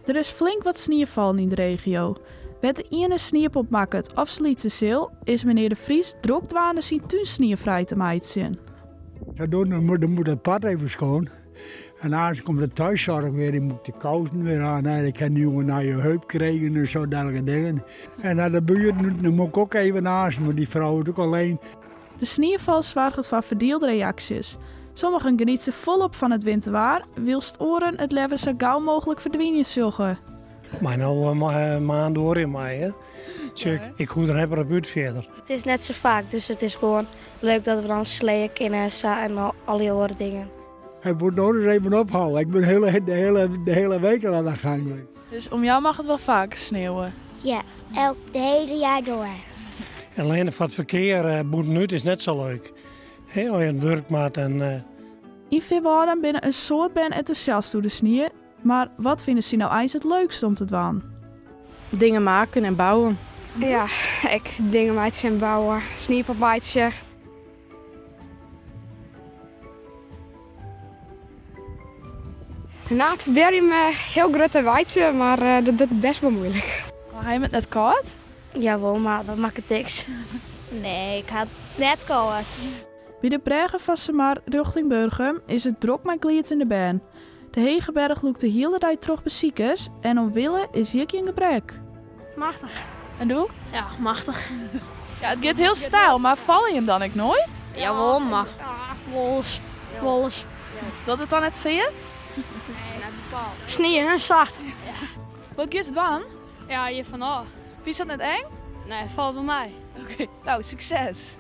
Der is flink wat snie fallen yn de regio. Wêr't de iene sniepop makket of slytse sil, is menear De Vries drok dwaande syn tún sniefrij te meitsjen. Dan moet het pad even schoon. En aanst komt de thuiszorg weer, die moet de kousen weer aan. En ik heb nu een nieuwe heup gekregen en zo dergelijke dingen. En naar de buurt, dan moet ik ook even naast, maar die vrouw is ook alleen. De sniefal soarget foar ferdielde reaksjes. Sommigen genietsje folop fan it winterwaar, wylst oaren it leaver sa gau mooglik ferdwynjen sjogge. Mei no in maand duorje mei, hè. Tsjek, ik hoech der net mear op út fierder. It is net sa faak, dus it is gewoan leuk dat we dan sleeën kinne en sa en al dy oare dingen. Het moet no ris even ophouden. Ik ben hele, de, hele, de hele week al aan de gang. Dus om jou mag it wol faker sneeuwe? Ja, elk de hele jaar door. En allinne foar it ferkear bûtenút is net sa leuk. Hè, as je oan it wurk moat en. Yn Feanwâlden binne in soad bern entûsjast oer de snie, mar wat fine sy no eins it leukst om te dwaan? Dingen maken en bouwen. Ja, ek dingen meitsje en bouwen, sniepop meitsje. Nou, ik probearje him hiel grut te meitsjen, mar dat docht best wol muoilik. Mar ha jim it net kâld? Jawol, mar dat makket niks. Nee, ik ha it net kâld. By de brêge fan Simar rjochting Burgum is it drok mei gliidzjende bern. De hege berch lûkt de hiele dei troch besikers en oan wille is hjir gjin gebrek. Machtich. En do? Ja, machtich. Ja, it giet hiel steil, mar falle jim dan ek noait? Jawol, mar. Ja, wolris. Wolris. Docht it dan net sear? Nee, net bepaald. Snie, hè? Sacht. Wat giest dwaan? Ja, hjir fanôf. Fynst dat net eng? Nee, falt wol mei. Oké, no, sukses.